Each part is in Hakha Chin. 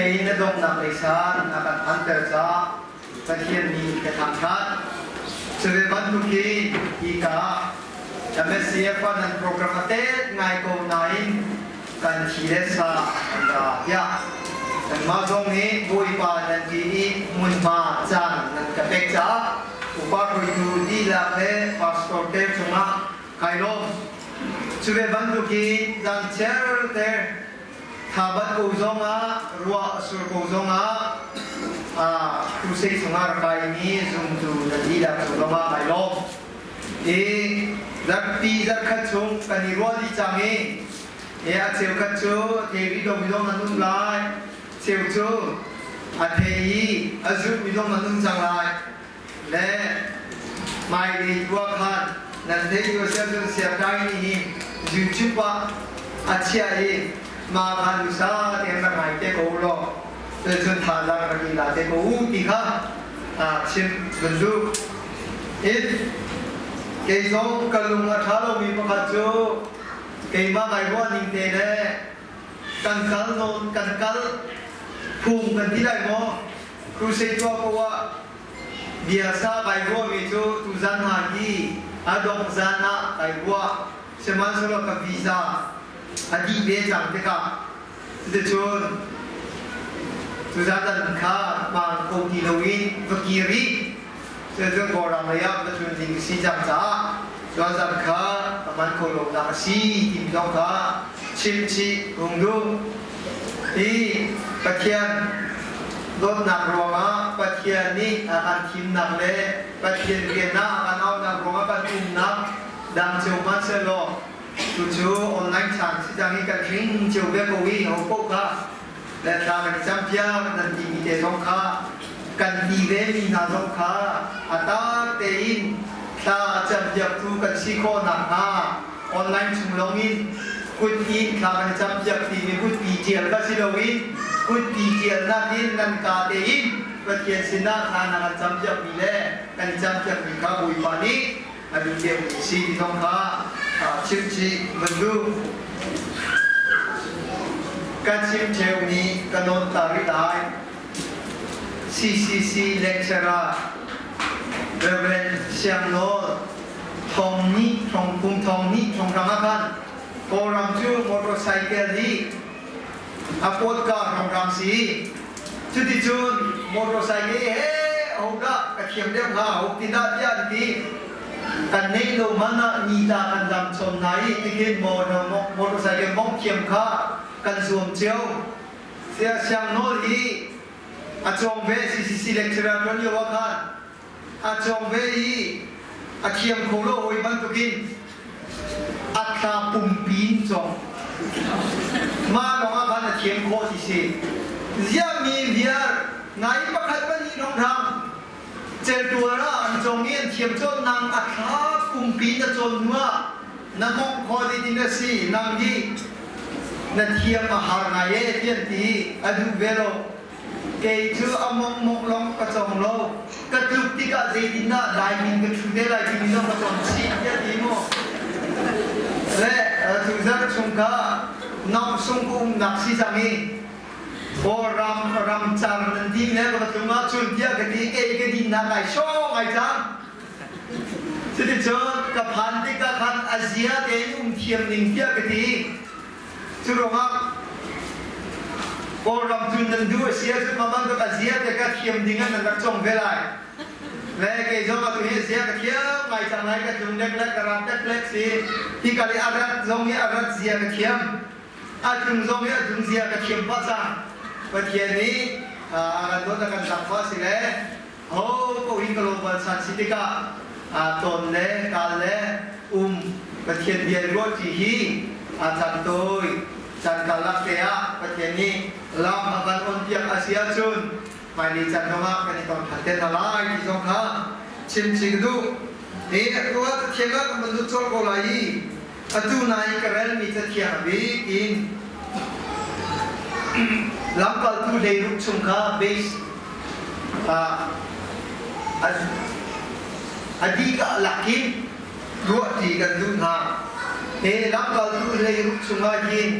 tein a donghnak lei san a kan phanter caah Pathian nih ka thangṭhat. Cu ve bantukin hika MSCF ah nan program a tet ngai ko nain kan thi le sa an ra tiah nanmah zong nih Bawipa nan ti i hmunhma caan nan ka pek caah upa hruaitu dihlak le pastor te cungah kai lawm. Cu ve bantukin zangcher te thabat ko zongah ruah sur ko zongah crusade chungah rak kaimi zumtu nan dihlak cung zongah kai lawm. I zarhpi zarhkhat chung kan i ruah dih cang i a cheukhat cu thei rih lomi zong nan um lai, cheu cu a thei i a zulhmi zong nan um cang lai. Le hmailei tuah khan nan theih lio siangcun siangkai nih hin YouTube ah a chiah i mah khan nusa tein rak ngai te ko u law cun thazaang rak i la te ko u ti kha chim kan duh. In kei zong ka lung a ṭha lomi pakhat cu keimah ngai ruah ning te le kan kal nawn kan kal phung kan ti lai maw crusade tuah ko ah Biasa kai ruahmi cu tuzan hna hi a dongh zan ah kai ruah. Sihmanhsehlaw ka visa a dih ve cang tikah cuticun tuzan zan kha hmaan ko ti loin va kir i cuticun Kawlram lei ah va tlun ding ka si cang caah tuan zan kha ka hman kho lonak a si timi zong kha chimchih hung duh. Hi Pathian dawtnak ruangah Pathian nih a kan thimnak le Pathian rian ah a kan auhnak ruangah kan umnak dang cio hmanhsehlaw tucu online chan si cang i kan hring cio ve ko i ho paoh kha le thla kan i campiak nan timi te zong kha kan ti ve mi hna zong kha a tak tein thla a campiaktu kan si khawh nakhnga online chung lawngin kut in thla kan i campiak timi kutpi ṭial kha si loin kutpi ṭialnak in nan ka tein Pathian sinah thla na kan campiakmi le kan i campiakmi kha Bawipa nih a duh deuhmi si ti zong kha chimchih van duh. Ka chim ṭheumi ka nawn ta rih lai. CCC lecturer Reverend Siang Nawl thong nih thong kum thong nih thong rang ah khan Kawlram cu motorcycle hi a pawtka hramhram si. Cuticun motorcycle he hodah ka thiam deuh hnga ho ti dah tiah an ti. Kan neih lo man ah ni ta kan dam chom hna i tikhin motorcycle mong thiam kha kan zuam cio. Siang Nawl hi a cawng ve CCC lecturer tuan lio ah khan a cawng ve i a thiam kho lo hawi bantukin a thla pumpi in cawng mah lawng ah khan a thiam khawh ti si ziahmi viar nai pakhat pahnih rongrang celtual ah an cawng i an thiam cawn nang a thla pumpi na cawn hnu ah na mongh khawh dih ding a si nang hi na thiam a har ngai e ti an ti a duh ve lo Kei cu a mongmong lawng ka cawng lo. Ka tluk tikah zeitindah daimin ka ṭhu te lai timi zong ka cawn chih tiah ti mu. Le tuzarh chung kha Nangsung ka umnak si cang i Kawlram ramcar nan ti le ka tlung ahcun tiah ka ti kei ka dinnak ai sawng ai cang. Cuticun ka phan tikah khan a zia tein um thiam ning tiah ka ti. Cu ruangah Kawlram cun nan duh a si ahcun mah bantuk a zia te ka thiam ding ah nan rak cong ve lai. Le kei zong atu hi a zia ka thiam ngai cang lai ka tlung dek le ka rat dek lek si. Hi kal i a rat zong hi a rat zia ka thiam. A tlung zong hi a tlung zia ka thiam pah cang. Pathian nih a kan dawt a kan zaangfah si le ho ko hi global chan si tikah ton le kal le um Pathian bia ruah ti hi a chan tawi chan karlak te ah Pathian nih lam a kan on piak a si ahcun hmailei chan zongah kan i tong ṭhan te hna lai ti zong kha chim chih ka duh. Hi atu ah cathiang ah kan van lut colh ko lai i atu nai ka relmi cathiang a bik in lamkaltu hleiruk chung kha base a dih lakin ruahṭi kan duh hna. Hi lamkaltu hleiruk chungah hin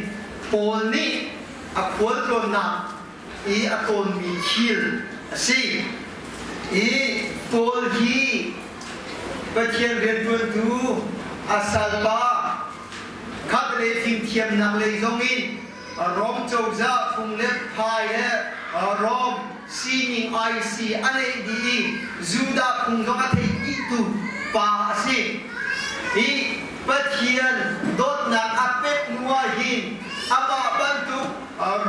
Paul nih a khualtlawnnak i a tawnmi thil a si. I Paul hi Pathian rianṭuantu a salpa khat le fimthiamnak lei zongin Rom cozah phung le phai le Rom sining IC a neih dih i Judah phung zong a theih dihtu pa a si. Hi Pathian dawtnak a pek hnu ah hin amah bantuk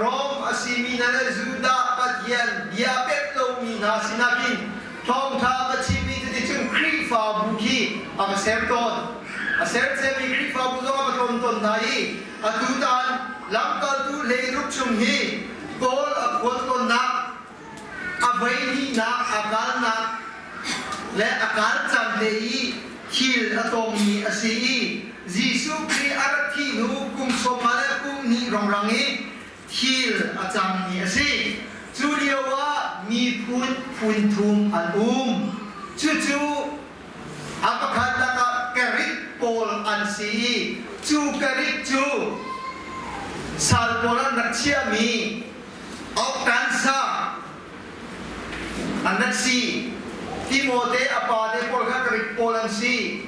Rom a simi hna le Judah Pathian bia pek lomi hna sinah khin thawngṭha va chimmi cuticun Khrihfabu khi a va ser tawn. A ser ciami Khrihfabu zong a va tlawn tawn hna i atutan lamkaltu hleiruk chung hi Paul a khualtlawnnak a voihnihnak a kalnak le a kal caan te i thil a tawngmi a si i Jesuh Khrih a rak thih hnu kum sawmnga le kum hnih rongrang i thil a cangmi a si. Cu lio ah miphun phun thum an um. Cucu a pakhatnak ah Karik pawl an si i cu Karik cu sal pawl an rak chiahmi Oktansa an rak si. Timote a pa te pawl kha Karik pawl an si.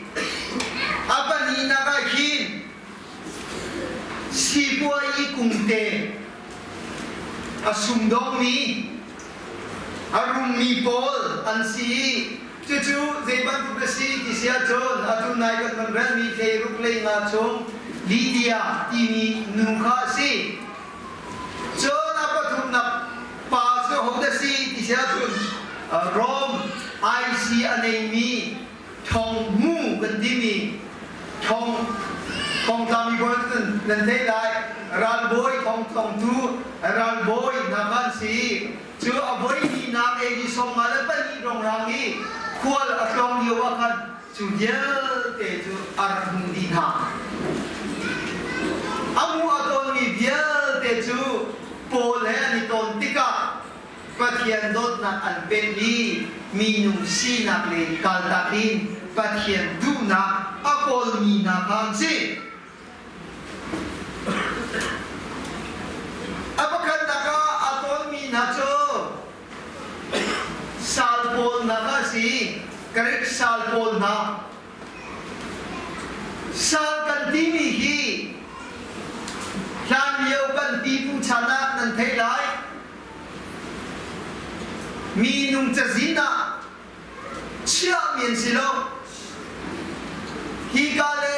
A pahnihnak ah hin sipuai kungte a sumdawngmi a rummi pawl an si i cucu zei bantuk a si ti si ahcun atu nai kan van relmi thleiruk lei nga chung Lydia timi nu kha a si. Cun a pathumnak pa cu hodah si ti si ahcun Rom IC a neimi thong mu kan timi thong thongtlami pawl cun nan theih lai ralbawi thong thongtu ralbawi hna kha an si cu a voi hnihnak AD 54 rongrang i khual a tlawng lio ah khan cu vialte cu a rak hmuh dih hna a hmuh a tawnmi vialte cu Paul he an i tawn tikah Pathian dawtnak an pekmi minung sinak le kaltak in Pathian duhnak a kawlmi hna kha an si. A pakhatnak ah a tawnmi hna cu sal pawl hna kha a si. Greek sal pawl hna. Sal kan timi hi hlanlio kan pipu chan ah nan theih lai. Minung cazin ah chiahmi an si lo. Hika le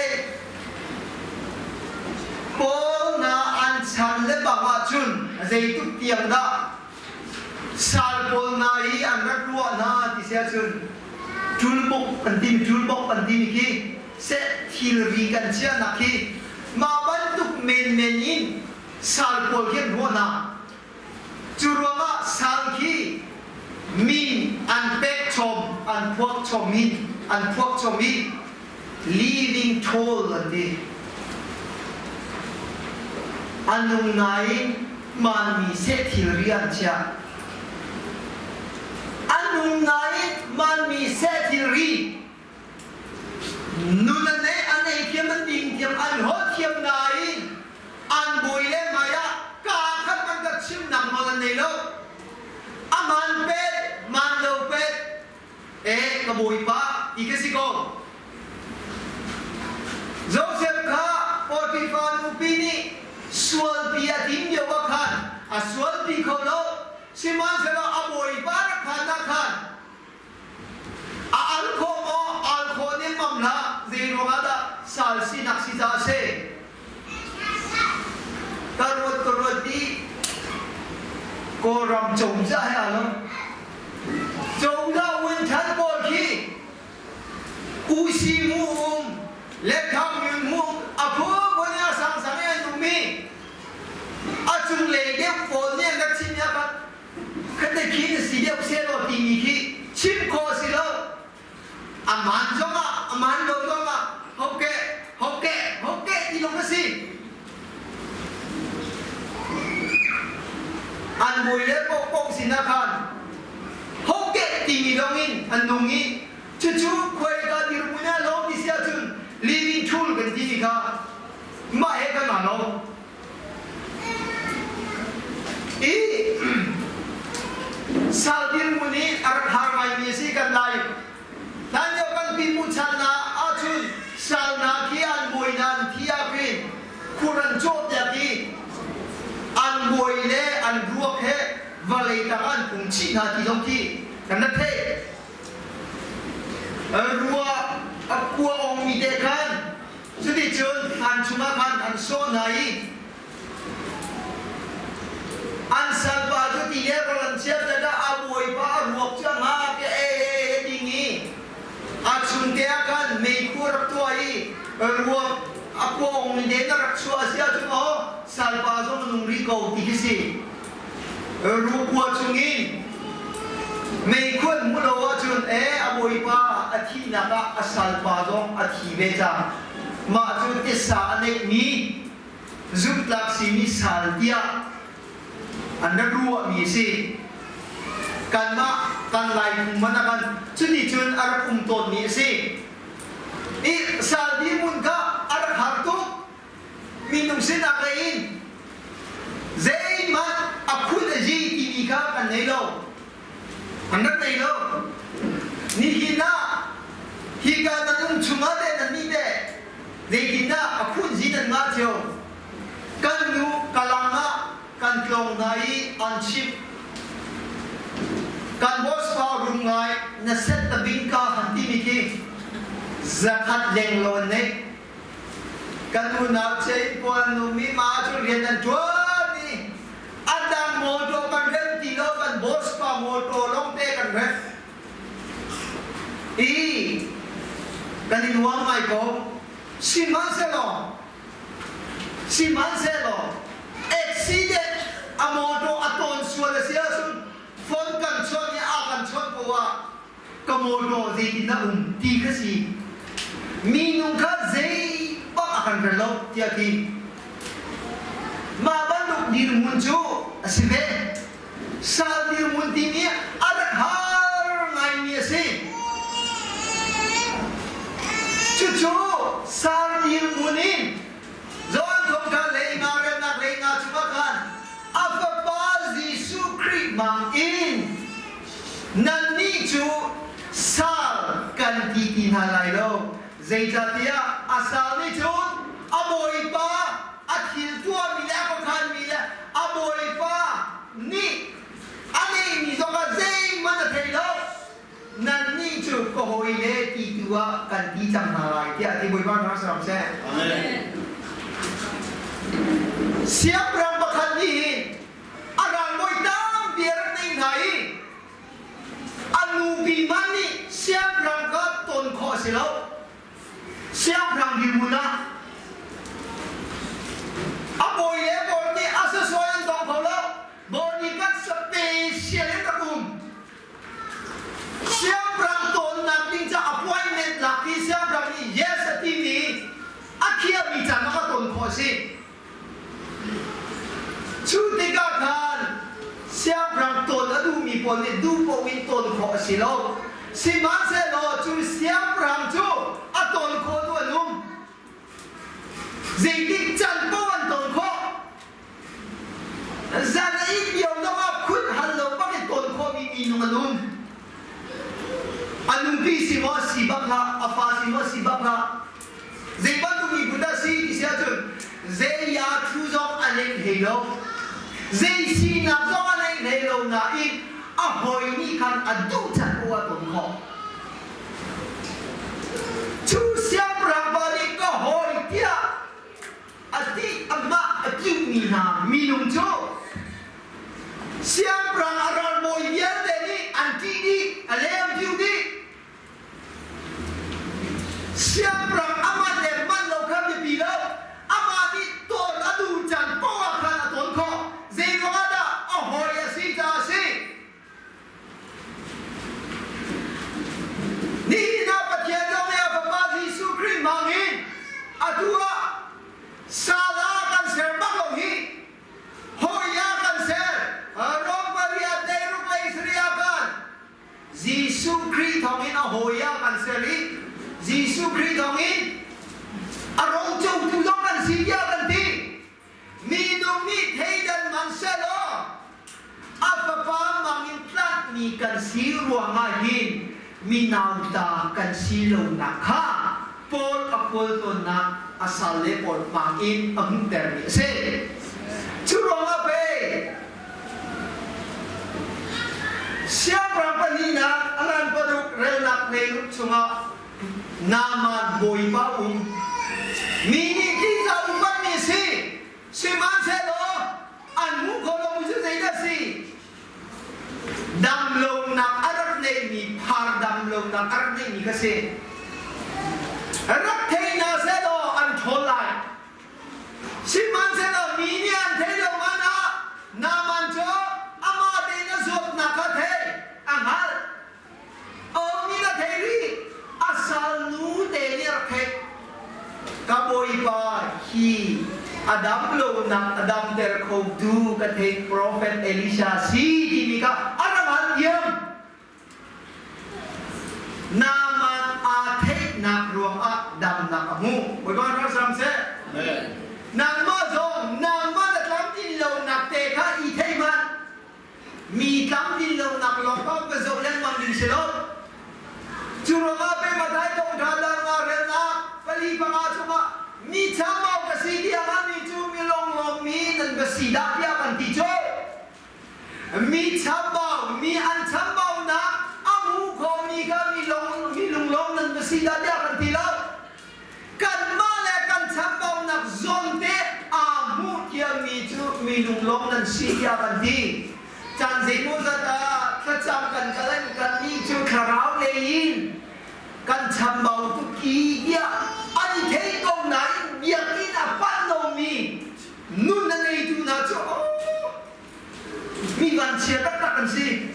Paul hna an chan le bang ahcun zeituk tiang dah sal pawl hna i an rak ruah hna ti si ahcun ṭulbuk an timi ṭulbok an timi khi seh thilri kan chiahnak khi mah bantuk menmen in sal pawl khi an ruah hna. Cu ruangah sal khi min an pek chom, an phuak chom i an phuak chom i living toll an ti. A nung nain hmaanmi seh thilri an chiah. A nung nain hmaanmi seh thilri nun an ei, an ei thiam, an ding thiam, an holh thiam nain an bawi le hmai ah kaa khat man ka chimnak nawl an nei lo. A man pet, man lo pet, e ka bawipa ti ka si ko. Joseph kha Potiphar nupi nih sualpi a tim lio ah khan a sualpi kho lo. Sihmanhsehlaw a bawipa rak phan ah khan A al khawh maw? Al khawh nemmam hlah. Zei ruangah dah sal sinak si caah a si? Ka ruat ka ruat i Kawlram cozah he aa lo. Cozah vunthan pawl khi Usi mu um, Lekham Myun mu um, a phunphun in a sangsang in an um i a cunglei deuh pawl nih an rak chimmi ah khan Khate khi na si deuh sehlaw timi khi chim khawh a si lo. A maan zongah, a maan lo zongah hokeh, hokeh, hokeh ti lawng a si. An bawi le pokpok sinah khan hokeh timi lawng in an nung i cucu khuaika dirhmun ah lawm ti si ahcun living tool kan timi kha mah he kan aa lo. I. Vawlei tang an pum chih hna ti zong khi kan rak theih. Rua a kua ongmi te khan cuticun thlan chungah khan an sawh hna i an salpa cu ti le rawl an chiat tikah a bawipa a ruak cu a ngak i ei ei a ding i a chungte ah khan meikhu a rak tuah i ruak a kua ongmi te in a rak chuah a si ahcun aw salpa zong a nung rih ko ti khi si. Rukua chungin meikhu an hmuh lo ahcun ee a bawipa a thihnak ah a salpa zong a thi ve cang. Mah cu tisa a neihmi zumhtlak simi sal tiah an rak ruahmi a si. Kanmah kan Laiphung man ah khan cuticun a rak um tawnmi a si. I sal dirhmun kha a rak har tuk. Minung sinak lei in zeihmanh a phun a zi timi kha kan nei lo. An rak nei lo. Nihin ah hika nan um chungah teh nan nih teh zeitindah a phun zi nan ngah cio. Kan nu kalang ah kan tlawng hna i an chimh. Kan boss pa rum ngai na set ta bingka han timi khi zakhat leng lo an nei. Kan unau Chain puan nu mi ma cu rian an ṭuan i a dang mawṭaw kan rem ti lo kan boss pa mawṭaw lawngte kan rem i kan i nuam ngai ko. Sihmanhsehlaw sihmanhsehlaw accident a mawṭaw a tawn sual a si ahcun phone kan chawnh i a kan chawnh ko ah ka mawṭaw zeitin a um ti kha si minung kha zei bak a kan rel lo tiah ti mah bantuk dirhmun cu a si ve sal dirhmun timi a rak har ngaimi a si cucu sal dirhmun in Johan thawngṭha lei nga relnak lei nga chungah khan a fapa Jesuh Khrih mang in nannih cu sal kan ti ti hna lai lo zeicahtiah a sal nih cun a bawipa a thil tuahmi le a khuakhanmi le a bawipa nih a neihmi zongah zeihmanh a thei lo nannih cu ka hawi le ti tu ah kan ti cang hna lai tiah ti Bawipa hna saram seh. Amen. Siangpahrang pakhat nih hin a ralbawi tampi a rak neih hna i a nupi hmanh nih siangpahrang kha ton khawh a si lo. Siangpahrang dirhmun ah a bawi le bawi nih a sasuai an tong kho lo. Bawi nih kan special in rak um. Siangpahrang tawnnak ding ca appointment lak hi siangpahrang nih yes a timi a khiahmi caan ah a ton khawh a si. Cu tikah khan siangpahrang tawn a duhmi pawl nih duh paoh in tawn khawh a si lo. Sihmanhsehlaw cu siangpahrang cu a tawn khawh tu an um. Zeitik can paoh an ton khawh. Zan a ih lio zongah khut hal lo bak in ton khawhmi minung an um. A nupi si maw si bak hlah, a fa si maw si bak hlah. Zei bantuk miphun dah si ti si ahcun zei ya thu zong a leng hlei lo. Zei sinak zong a leng hlei lo nain a hawi nih khan a duh can paoh a ton khawh. Cu siangpahrang pa nih ka hawi tiah a ti amah a kiuhmi hna minung cu siangpahrang a ralbawi vialte nih an ṭih dih, a leng piu dih. Siangpahrang a man le man lo kha biapi lo, amah nih tawn a duh caan paoh ah khan a tawn khawh. Zeiruang ah dah a hawi a si caah a si. Nihin ah Pathian zong nih a Fapa Jesuh Khrih hmangin atu ah sal ah kan ser bak lo hi hawi ah kan ser Rom pariat leiruk lei sarih ah khan Jesuh Khrih thawngin a hawi ah kan ser i Jesuh Khrih thawngin a rocotu zong kan si tiah kan ti. Minung nih theidan man sehlaw a fapa mang in tlanhmi kan si ruangah hin mi nauta kan si lonak kha Paul a khualtlawnnak a salle pawl hmang in a hmuhtermi a si. Cu ruangah pei. Siangpahrang pahnihnak a ngan paruk relnak hleiruk chungah Naaman bawipa um. Mi nih ṭihzah upatmi a si. Sihmanhsehlaw an hmuh khawh lomi cu zeidah a si? Damlonak a rak neihmi phar damlonak a rak neihmi kha si. Rak thei hna sehlaw an ṭhawl lai. Sihmanhsehlaw mi nih an theih lo man ah Naaman cu amah tein a zawtnak kha thei a hngalh. Aw nih a theih rih. A salnu te nih a rak theih. Ka bawipa hi a dam lonak a damter khotu ka theih profet Elisha si timi kha a rak hngalh diam. Naaman aa theihnak ruangah damnak a hmu. Bawipa rak sam seh. Nangmah zong nangmah na tlamtlin lonak te kha i thei hmanh. Mi tlamtlin lonak lawng kha va zoh lengmang ding si lo. Cu ruangah pei Matthai thawngṭha dang ah relnak pali panga chungah mi chambau ka si tiah mi cu mi longlawng mi nan va si dah tiah kan ti cu. Mi chambau, mi an chambaunak a hmu khomi kha mi long, mi lunglawm nan va si dah tiah kan ti lo. Kanmah le kan chambaunak zawnte aa hmuh thiammi cu mi lunglawm nan si tiah kan ti. Caan zeimawzat ah thlacam kan kal in kannih cu thlarau lei in kan chambau tuk i tiah an i thei ko nain biakinn a panh lomi nun a ngeitu hna cu mi vanchia taktak an si.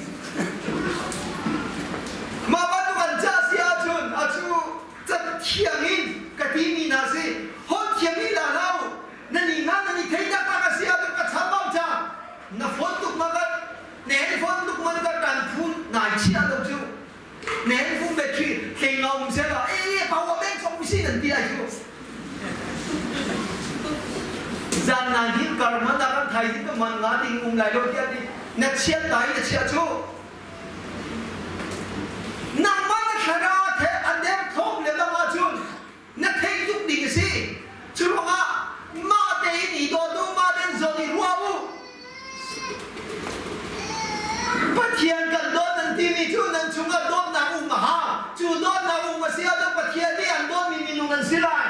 Mah bantuk an ca si ahcun a cu cathiang in ka timi hna si holh thiam hi la hlah u na ni hna nan i thei taktak a si ahcun ka chambau ca na phone tuk ma ka na handphone tuk man ka kan phun nai chia lo cu na handphone battery hlei ngau um seh law eh power bank chong si nan ti lai cu zan na hin kar man da kan thai hi man nga ding um lai lo tiah ti na chiat lai na chia cu nangmah na thlara the an der thom le bang ahcun na theih tuk ding a si cu ruangah mah tein i dawt u mah tein zawn i ruah u Pathian kan dawt nan timi cu nan chungah dawtnak um a hau cu dawtnak um a si ahcun Pathian nih an dawtmi minung nan si lai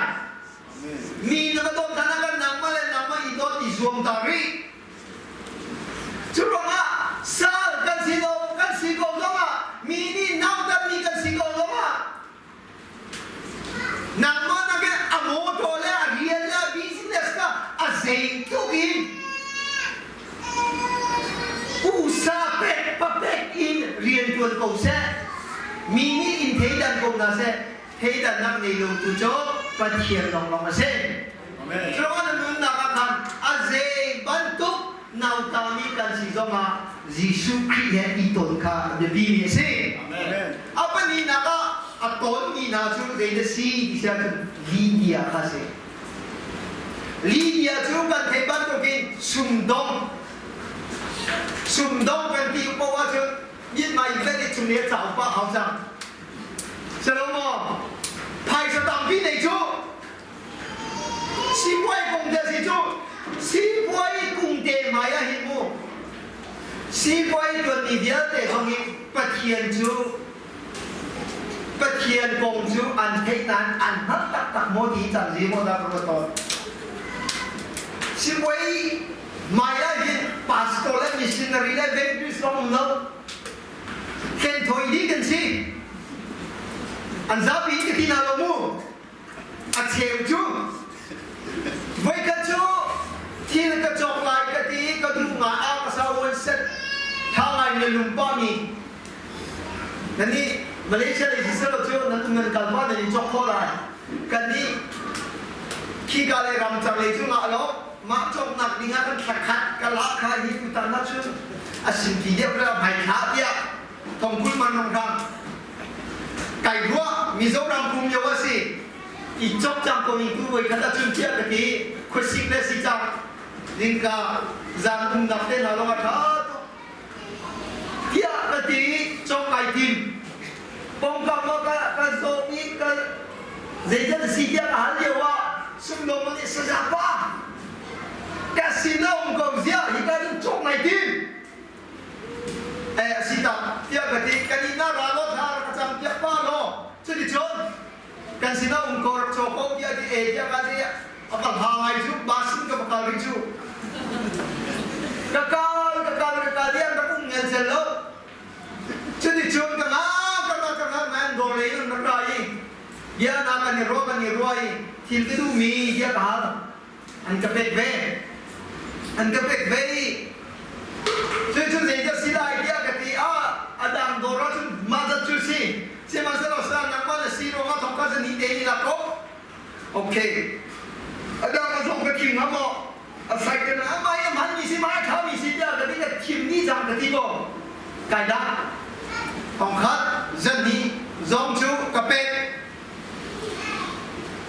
mi na va dawt hna kan nangmah le nangmah i dawt i zuam ta rih cu ruangah sal kan si lo kan si ko zongah mi nih nautatmi kan si ko zongah Nangmah nakin a motor le a rian le a business kha a zeitluk in usa pek papek in rian tuan ko seh. Mi nih in theidan ko hna seh. Theidannak nei lo tu cu Pathian lawnglawng a si. Curuangah na nunnak ah khan a zei bantuk nautami kan si zongah Jesuh Khrih he i ton kha a biapimi a si. A pahnihnak ah a tonmi hna cu zei na si ti si ahcun Lydia kha a si. Lydia cu kan theih bantukin sumdong sumdong kan ti paoh ahcun myanmar in kan i cung i a cau pah hau cang. Salomo phaisa tampi nei cu Sipuai kung te si cu sipuai kung te hmai ah hin mu sipuai tuanmi vialte zong hi Pathian cu Pathian kong cu an theih nain an hngalh taktak maw ti cang zi maw dah ka ruat tawn. Sipuai hmai ah hin pastor le missionary le evangelist zong um lo. Hlenthawi dih kan si. An zapi in ka ti hna lo mu. A cheu cu voikhat cu thil ka cawk lai ka ti i ka duh ngai ah ka sau set tha ngai na lum pahmi nan nih Malaysia lei si lo cu nan um nan kal pa nan in cawk khawh lai kan nih khika lei ramcar lei cu ngah lo mah cawknak ding ah kan thla khat ka la kha hi tutan ah cun a sinpi deuh le hmai thla tiah thongkul man nong hang Kai ruah Mizoram kum lio a si. I cok cang ko ning tu voi khat ahcun tiah ka ti. Khuasik le si cang. Zingka zan umnak te hna lawng a ṭha tuk. Tiah ka ti cok ai tim. Pongkam ah ka, ka zawm i ka zeidah si tiah ka hal lio ah sumdawng nih saza pa ka sin a um ko ziah hi ka cun cok nai tim. Eh a si tak. ngelcel lo. Cuticun ka nga ka nga ka nga ngan dawr lei in rak ra i bia na kan i ruah kan i ruah i thil ka duhmi bia ka hal. An ka pek ve. An ka pek ve i cucu zeidah si lai tiah ka ti ah a dang dawr ah cun mah zat cu si. Sihmanhsehlaw sa nangmah na si ruangah thong kha zan hi te in i lak ko. Okay. A dang a zong ka thim hnga maw? A sai te na amah i a hmanmi si ma a ṭhami si tiah ka ti ka thim ni cang ka ti ko. Kai dah. Thong khat zan hnih zong cu ka pek.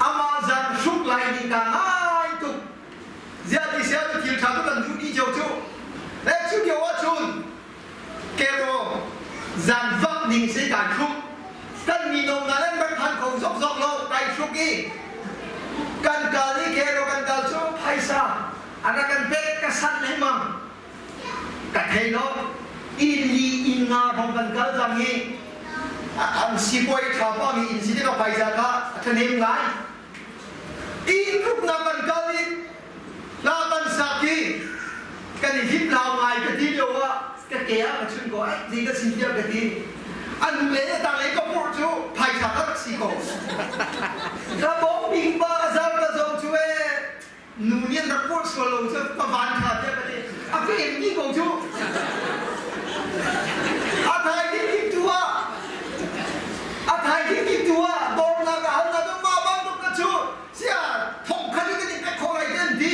Amah zan hruk lai ni ka ngai tuk. Ziah ti sia tu thil ṭha tu kan duh dih cio cu. Le cu lio ahcun Kero zan vak ning si kai hruk. Kan mino hna nan rak phan kho zokzok lo kai hruk i kan kal i kero kan kal cu phaisa a rak kan pek ka sanh lengmang. Ka thei lo. Inn li inn nga hrawng kan kal cang i an sipuai ṭha pa mi inn si tikah phaisa kha a ṭhahnem ngai. Inn ruknak kan kal i hla kan sak i kan i hliphlau ngai ka ti lio ah ka ke ah ka chun ko ai zei ka si tiah ka ti. An le tanglei ka purh cu phaisa ka rak si ko. Ka bawm bik pa a zar ka zong cu ee nu nih an rak purh sual lo cu ka van ṭha tiah ka ti. A ka em dih ko cu. A thai ding tu ah a thai ding tu ah dawrnak a halnak mah bantuk ka cu sia thong khat in kan in pek khawh lai ti an ti.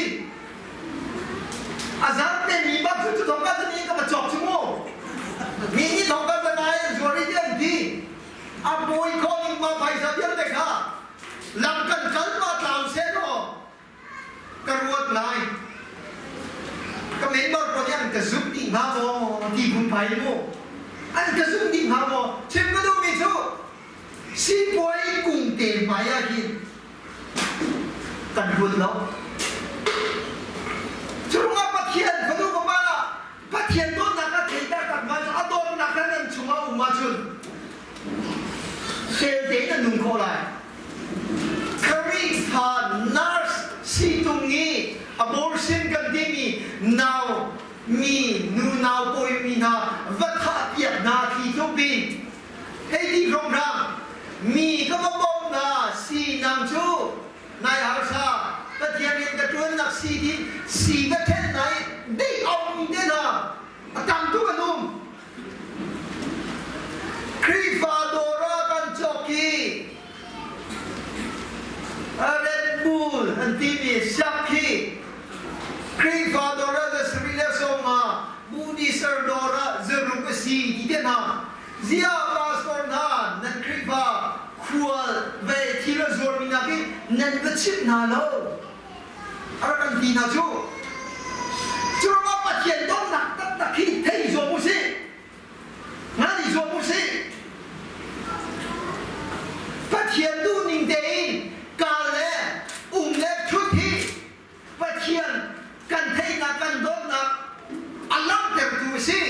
A zar te mi bak cu thong khat in ka va cawk cu mu. Mi nih thong khat na nai an zuar i ti an ti. A bawi khawh ning ma phaisa vialte kha lam kan kal ma tlau seh law ka ruat lai. Ka member pawl nih an ka zumh dih hnga maw ti phunphai mu. An ka zumh dih hnga maw? Chim ka duhmi cu sipuai kung te hmai ah hin kan ruat lo. Curungah Pathian fanu fapa ah Pathian dawtnak a thei taktak ma cu a dawtnak kha nan chungah um ahcun fel tein an nung khawh lai. Khrihfa nurse si tung i abortion kan timi nau mi nu nau pawi mi hna va thah piak hna khi tluk ding hei ti hrawnghrang mi ka va bawmh hna si nang cu nai harsa Pathian rian ka ṭuannak si ti si ka ṭhen hna i dei aumi te hna a tam tuk an um Khrihfa dawr ah kan cawk i Red Bull an timi siak khi Khrihfa dawr ah zasarih le sawma Buddhist dawr ah zaruk a si ti te hna ziah pastor hna nan Khrihfa khual ve thil a zuarmi nakin nan va chimh hna lo a rak kan ti hna cu cu ruangah Pathian dawtnak taktak hi thei zuam u sih ngan i zuam u sih Pathian duhning tein kal le um le ṭhut hi Pathian kan theihnak kan dawtnak a langhtertu a si.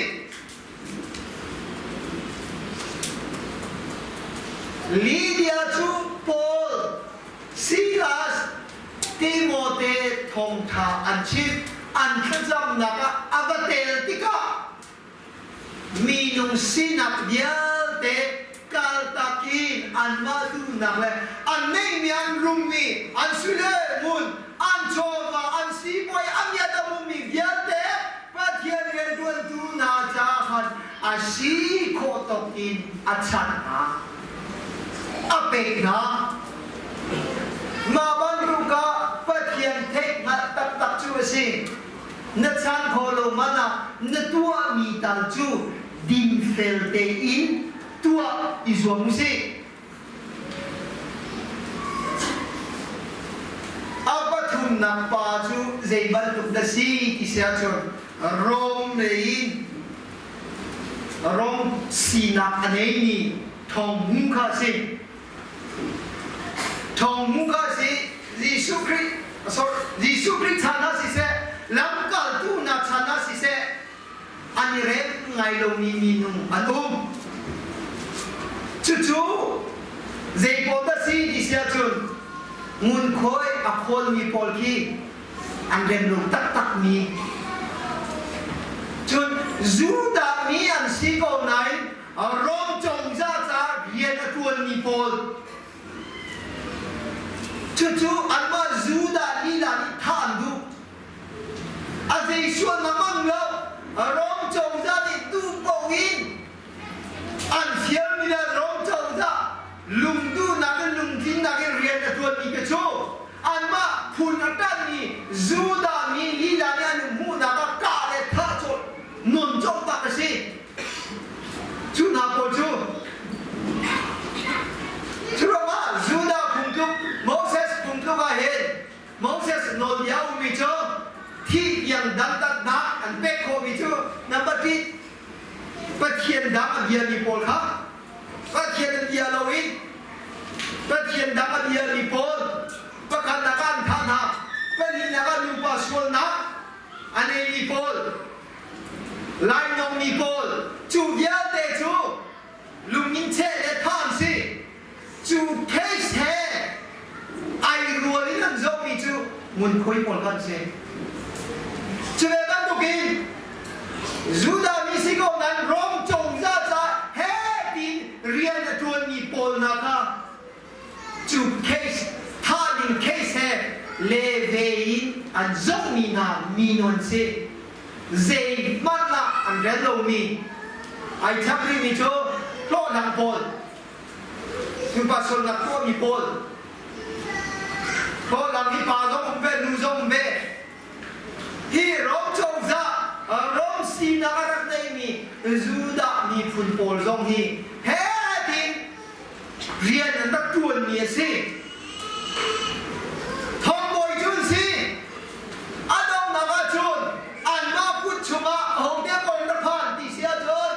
Lydia cu Paul, Silas, Timote thawngṭha an chimh, an thlacamnak ah a va tel tikah minung sinak vialte kaltak in anmah duhnak le an neihmi an rummi an sui le ngun an chawva an sipuai an ngiat a ummi vialte Pathian rianṭuantu hna caah khan a si khawh tawk in a chanh hna a pek hna mah bantuk ah Pathian theih hngalh taktak cu a si Na chan khawh lo man ah na tuahmi tal cu dinfel tein tuah i zuam usih. A pathumnak pa cu zei bantuk dah si ti si ahcun Rom lei in Rom sinak a neimi thawng kha a si. Thawng kha a si. Jesuh Khrih sorry Jesuh Khrih chan ah siseh lamkaltu hna chan ah siseh an i rem ngai lomi minung an um. Cucu zei pawl dah si ti si ahcun ngunkhuai a khawlmi pawl khi an rem lo taktakmi. Cun Judah mi an si ko nain Rom cozah caah rian a ṭuanmi pawl. Cucu anmah Judah lila nih thah an duh. A zei sualnak mang lo, Rom cozah nih duh paoh in an fialmi le Rom cozah lungduhnak in lungtlinnak in rian a ṭuanmi kha cu anmah phun a ṭanhmi Judah mi lila nih an hmuhnak ah kah le thah cawlh non cawlhnak a si. Cu hna pawl cu cu ruangah Judah phungtluk Moses phungtluk ah hin Moses nawlbia ummi cu thih tiang dantatnak an pek khawhmi cu number ṭih Pathian dang a biami pawl kha Pathian an bia loin Pathian dang a biami pawl pakhatnak ah an thah hna pahnihnak ah nupa sualnak a neimi pawl lainawngmi pawl cu vialte cu lungin cheh le thah an si cu case he ai rual in an zohmi cu ngunkhuai pawl kan si. Cu ve bantukin Judah mi si ko nain Rom cozah caah he tiin rian a ṭuanmi pawl hna kha cu case thah ding case he le ve in an zohmi hna mi an si. Zeihmanh ah an rel lomi ai chap rihmi cu hlawhhlang pawl Nupa sualnak tuahmi pawl hlawhlang hi pa zong um ve nu zong um ve hi Rom cozah Rom sinak a rak neimi Judah miphun pawl zong hi he tin rian an rak tuanmi a si thongbawi cu an si a donghnak ahcun anmah kut chungah hote pawl rak phan ti si ahcun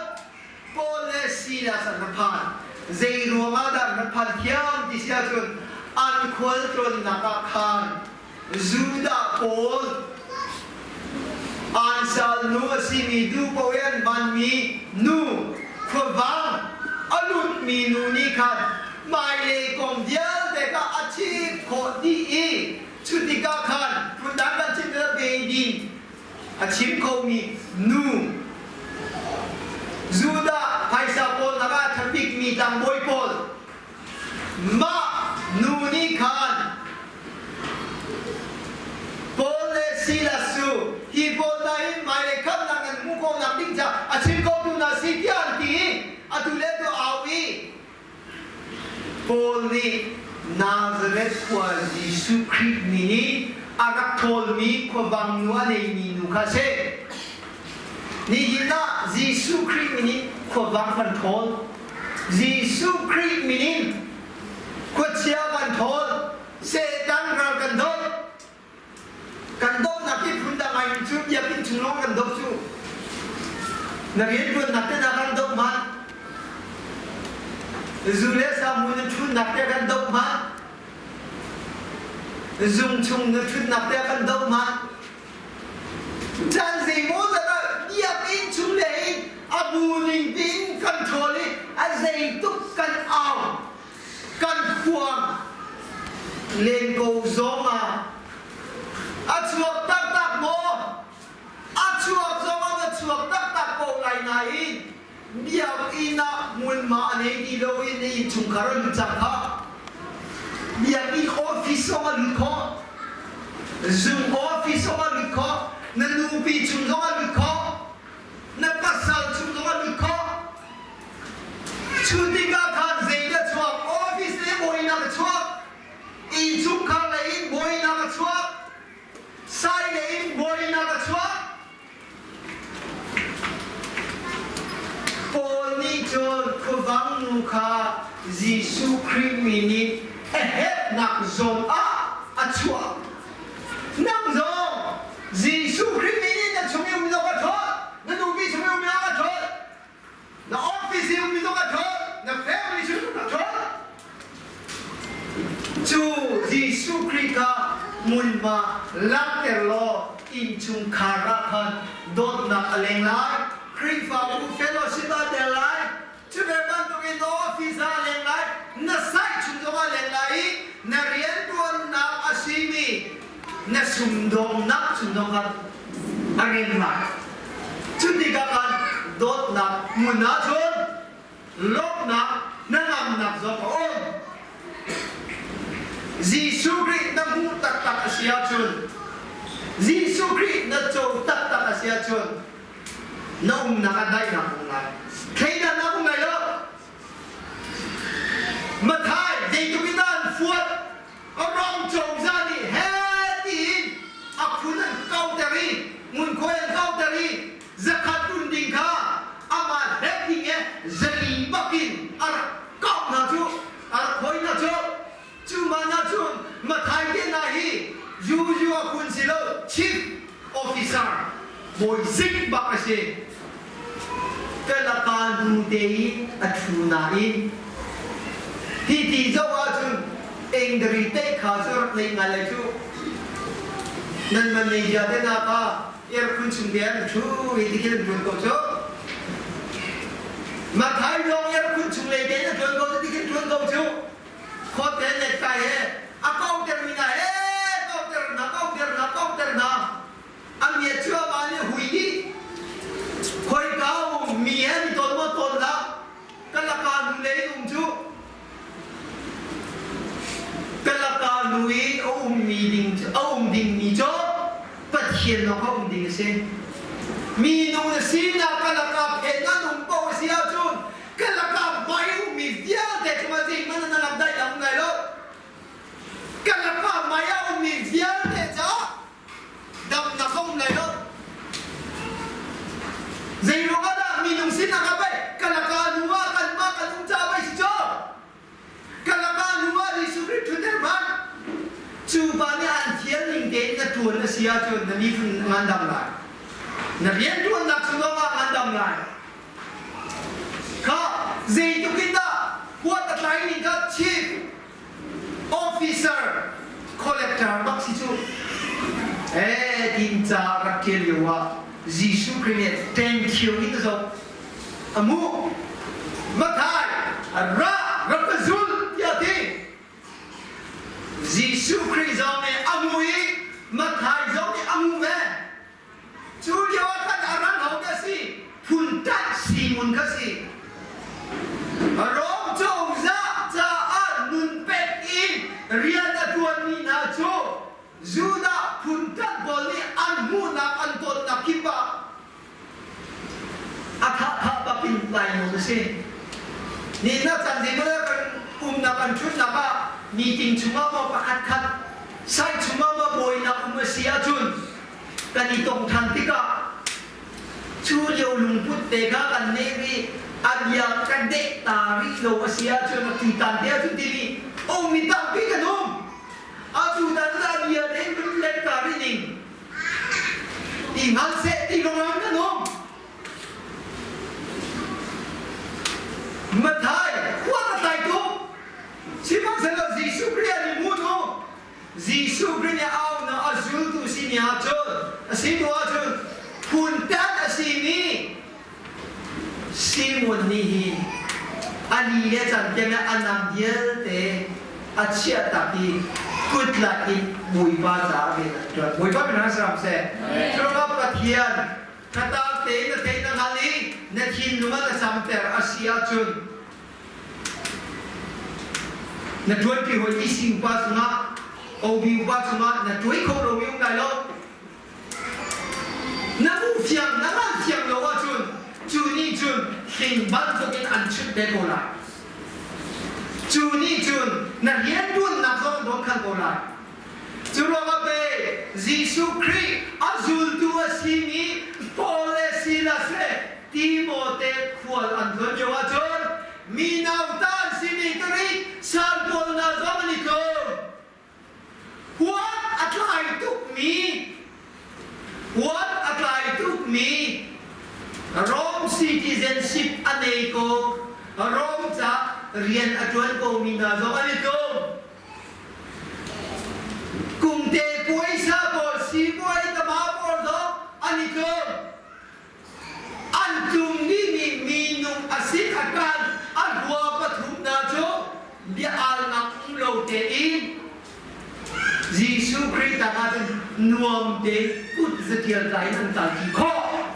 Paul le Silas an rak phan. Zei ruangah dah an rak phan thiam ti si ahcun an khualtlawnnak ah khan Judah pawl an sal nu a simi duh paoh i an hmanmi nu khuavang a lutmi nu nih khan hmailei kong vialte kha a chim khawh dih i cu tikah khan phundang kan chim tikah beidin a chim khomi nu Judah phaisa pawl lakah ṭhabikmi tlangbawi pawl mah nu nih khan Paul le Silas cu hi pawl hna hin hmailei khamnak nan hmuh khawhnak ding caah a chim khotu hna si tiah an ti i atu le atu au i Paul nih Nazareth khua Jesuh Khrih mi nih a rak ṭhawlmi khuavang nu a neimi nu kha a si. Nihin ah Jesuh Khrih min in khuavang kan ṭhawl. Jesuh Khrih min in khuachia kan ṭhawl. Satan ral kan doh. Kan dohnak hi phundang ngai cu biakinn chung lawng kan doh cu. Na rianṭuannak te na kan doh hmanh. Zu le samu na ṭhutnak te kan doh hmanh. Zung chung na ṭhutnak te kan doh hmanh. Caan zeimaw zat ah biakinn chung le in a bu ning tiin kan ṭhawl i a zeituk kan au. Kan khuang len ko zong ah a chuak taktak maw? A chuak zong ah a chuak taktak ko lai nain biakinn ah hmunhma a nei ti lo in innchungkhar a lut cang kha. Biakinn office zong a lut khawh. Zung office zong a lut khawh. Na nupi chung zong a lut khawh. Na pasal chung zong a lut khawh. Cu tikah khan zeidah chuak? Office le bawinak a chuak. Innchungkhar lei in bawinak a chuak. Sai lei in bawinak a chuak. Paul nih cun khuavang nu kha Jesuh Khrih mi nih a herhnak zawn ah a chuah. Nang zong Jesuh Khrih mi nih na chung i um zong a ṭhawl, na nupi chung i um zong a ṭhawl, Na office i ummi zong a ṭhawl, na family chung a ṭhawl. Cu Jesuh Khrih kha hmunhma langhter law innchungkhar ah khan dawtnak a leng lai. Khrihfabu fellowship ah tel lai. Cu ve bantukin na office ah a leng lai, na site chung zong ah a leng lai i na rianṭuannak a simi na sumdawngnak chung zong khan a rem lai. Cu tikah khan. hmun ahcun lawmhnak hnangamnak zong a um. Jesuh Khrih na hmuh taktak a si ahcun, Jesuh Khrih na co taktak a si ahcun, na umnak ah daihnak um lai. Thleidannak um lai lo. Mathai zeitluk in dah an fuat, a ram cozah nih he tiin a phun an kauter i ngunkhuai an kauter i zakhat un ding kha amah hlep ding he zali bakin a rak kauh hna cu a rak hoi hna cu. Cu man ahcun Mathai te hna hi Yu a phun si lo, chief officer bawi zik bak a si. Ka nu te i a ṭhu nain hi ti zoh ahcun engdari teih kha cu rak neih ngai lai cu. Nan manager te hna kha airkhun chung te an ṭhu i tikhin an ṭuan ko cu. Mathai lawng airkhun chung lei tein a ṭuan ko cu tikhin ṭuan ko cu. Khawt he netkai he a kauter mi hna he kauter hna kauter hna kauter hna a miat cu amah nih hui dih. Khoika um mi he an ton maw ton hlah ka laka nu le in um cu ka laka nu i a ummi ding a um dingmi cu Pathian lawng a um ding a si. Mi nung na sinak ka laka phen an um ko a si ahcun ka laka hmai ummi vialte cungah zeihmanh na lam dai um lai lo. Ka laka hmai a ummi vialte caah damnak a um lai lo. Zei ruangah dah minung sinak ah pei ka laka nu ah kanmah kan um caah pei si cu. Ka laka nu ah Jesuh Khrih ṭhutter hmanh. Cu pa nih an thial ning tein na ṭuan a si ahcun na miphun ngandam lai. Na rianṭuannak chung zongah ngandam lai. Kha zeitluk in dah huat a tlai ning kha chief officer collector bak si cu. Eh tin ca rak ṭial lio ah Jesuh Khrih nih thank you in a zoh. Amu Mathai ra rak ka zul tiah a ti. Jesuh Khrih zong nih a hmu i Mathai zong nih a hmu ve. Cu lio ah khan a rang ho ka si, phun tanh Simon kha si. Rom cozah caah nun pek in rian a ṭuanmi hna cu Judah phun tanh pawl nih an hmuhnak an tawnnak kip ah a thahthah bak in lainawn a si. Ni na can zeimaw kan umnak kan ṭhutnak ah meeting chungah maw pakhat khat site chungah maw bawinak um a si ahcun kan i tong ṭhan tikah cu lio lungput te kha kan neih rih a bia kan deh ta rih lo a si ahcun a tutan te ahcun timi um mi tampi kan um. Atu tan a bia tein kan let ta rih ning ti hngal seh ti lung kan um. Mathai khua ka tlai tuk. Sihmanhsehlaw Jesuh Khrih an i hmu cu Jesuh Khrih nih a auhnak a zultu simi ahcun a si tu ahcun phuntan a simi Simon nih hin a ni le caan tiang a nam vialte a chiahtak i kutlak in Bawipa caah rian an ṭuan. Bawipa min hna saram seh. Curuangah Pathian khatak tein na theih na hngalh i na thinlung ah na camter a si ahcun na ṭuanpi hawi isi upa cungah OB upa cungah na ṭuai kho lomi um lai lo. Na hmuh fiang na ngan fiang lo ahcun cu nih cun hling bantukin an chimh te ko lai. Cu nih cun na rianṭuannak zong an dawnkhan ko lai. Cu ruangah pei Jesuh Khrih a zultu a simi Paul le Silas le Timote khual an tlawn lio ahcun mi nauta an simi Greek sal pawl hna zong an i tlawm. Huat a tlai tukmi huat a tlai tukmi Rome citizenship a nei ko Rome ca rian a ṭuan komi hna zong an i tlawm. Kumte puaisa pawl sipuai tama pawl zong an i tlawm. An tlum dihmi minung a sin a kan a rua pathum hna cu bia alnak um lo tein Jesuh Khrih tangah cun nuam tein kut zatial tlai in an kalṭi khawh.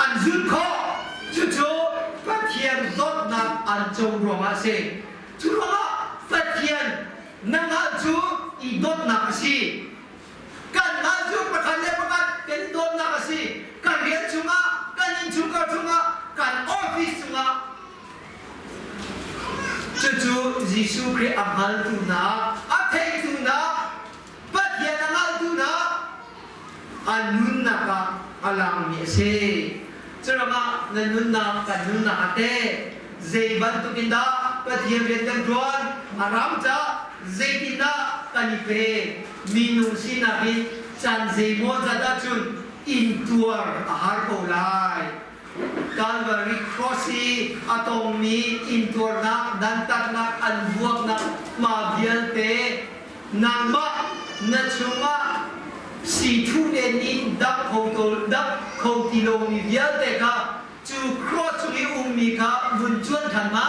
An zulh khawh. Cucu co ruangah a si. Cu ruangah Pathian nangmah cu i dawtnak a si. Kanmah cu pakhat le pakhat kan i dawtnak a si. Kan rian chungah, kan innchungkhar chungah, kan office chungah Cucu Jesuh Khrih a hngaltu hna, a theitu hna, Pathian a hngaltu hna a nunnak ah a langmi a si. Curuangah na nunnak kan nunnak ah teh zei bantuk in dah Pathian rian kan ṭuan, a ram caah zeitindah kan i pe, minung sinak in caan zeimaw zat ahcun intuar a har ko lai. Calvary Cross i a tongmi intuarnak, dantatnak, an vuaknak hma vialte nangmah na chungah sithu len in dap kho dap kho ti lomi vialte kha cu cross chung i ummi kha vun cuan ṭhan ma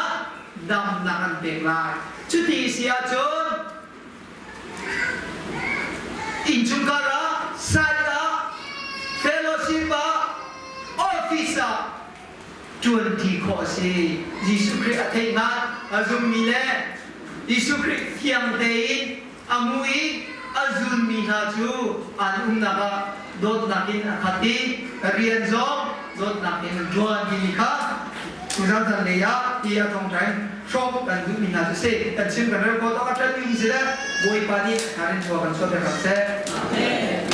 damnak an pek lai. Cuti si ahcun innchungkhar ah, site ah, fellowship ah, office ah ṭuanṭi khawh a si. Jesuh Khrih a theih hna, a zummi le Jesuh Khrih fiang tein a hmu i a zulmi hna cu an umnak ah dawtnak in a khat i rian zong dawtnak in an ṭuan timi kha tuzan zanlei ah ti a thawngṭha in hrawm kan duhmi hna cu si. Kan chim kan rel khawh tawk a ṭan mi si le Bawipa nih a in khua kan chuahter hram seh. Amen.